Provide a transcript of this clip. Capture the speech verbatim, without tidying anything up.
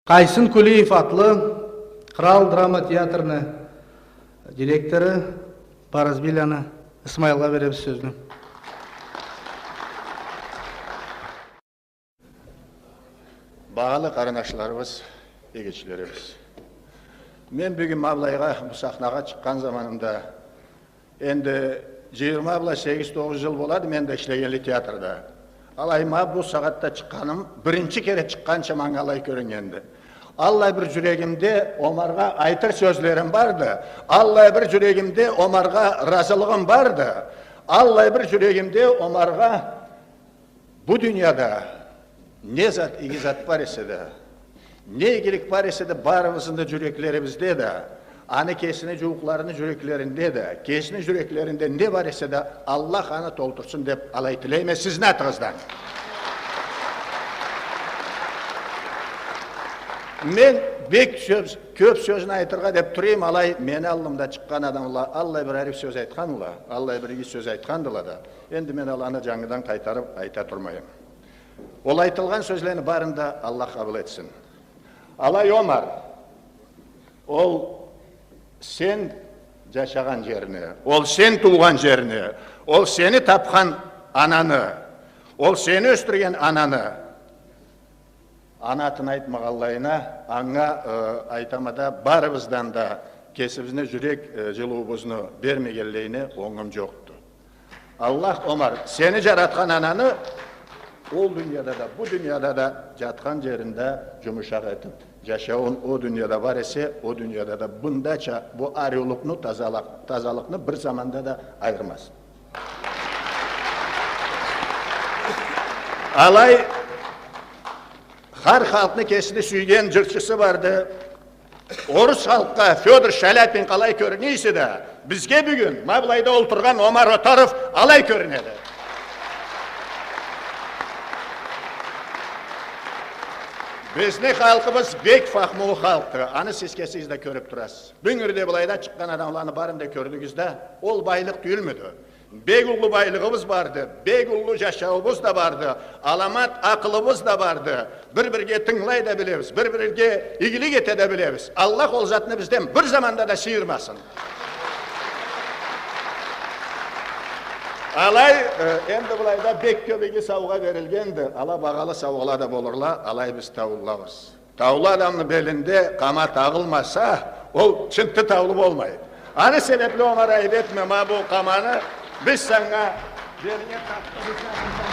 Къайсын Кулиев атлы Кърал драма театрны директору Баразбийланы Исмайылгъа беребиз сёзню. Багъалы къарнашларыбыз, эгечлерибиз. Мен бюгюн ма былайгъа, бу сахнагъа чыкъгъан заманымда, энди джыйырма бла сегиз-тогъуз джыл болады мен да ишлегенли театрда. Алай ма бу сагъатда чыкъгъаным, биринчи кере чыкъгъанча манга алай кёрюннгенди. Аллай бир джюрегимде Омаргъа айтыр сёзлерим барды. Аллай бир джюрегимде Омаргъа разылыгъым барды. Аллай бир джюрегимде Омаргъа Бу дунияда не зат, иги зат бар эсе да, не игилик бар эсе да, барыбызны джюреклерибизде да, аны кесини джууукъларыны джюреклеринде да, кесини джюреклеринде не бар эсе да, Аллах аны толтурсун деб алай тилейме сизни атыгъыздан. Мен бек сёз, кёб сёзню айтыргъа деб турайым, алай мени аллымда чыкъгъан адамла аллай бир ариф сёз айтханла, аллай бир иги сёз айтхандыла да. Энди мен аланы джангыдан къайтарыб айта турмайым. Ол айтылгъан сёзлени барын да Аллах къабыл этсин. Алай, Омар, ол сен джашагъан джерни, ол сен туугъан джерни, ол сени табхан ананы, ол сени ёсдюрген ананы, аны атын айтмагъанлайына, анга, э, айтама да, барыбыздан да кесибизни джюрек, э, джылыуубузну бермегенлейине онгум джокъду. Аллах, Омар, сени джаратхан ананы ол дунияда да, бу дунияда да джатхан джеринде джумушакъ этиб, джашауун о дунияда бар эсе, о дунияда да бындача бу ариулукъну, тазалыкъ-, тазалыкъны бир заманда да айырмасын. Алай, хар халкъны кесини сюйген джырчысы барды. Орус халкъгъа Фёдор Шаляпин къалай кёрюне эсе да, бизге бюгюн ма былайда олтургъан Омар Отаров алай кёрюнеди. Бизни халкъыбыз бек фахмулу халкъды. Аны сиз кесигиз да кёрюб турасыз. Бюгюн да былайда чыкъгъан адамланы барын да кёрдюгюз да, ол байлыкъ тюйюлмюдю? Бек уллу байлыгъыбыз барды, бек уллу джашауубуз да барды, аламат акъылыбыз да барды. Бир-бирге тынгылай да билебиз, бир-бирге игилик эте да билебиз. Аллах ол затны бизден бир заманда да сыйырмасын. Алай, э, энди былайда бек кёб иги саугъа берилгенди. Ала багъалы саугъала да болурла, алай биз таулулабыз. Таулу адамны белинде къама тагъылмаса, ол чынтты таулу болмайды. Аны себебли, Омар, айыб этме, ма бу къаманы биз санга белинге такъдым.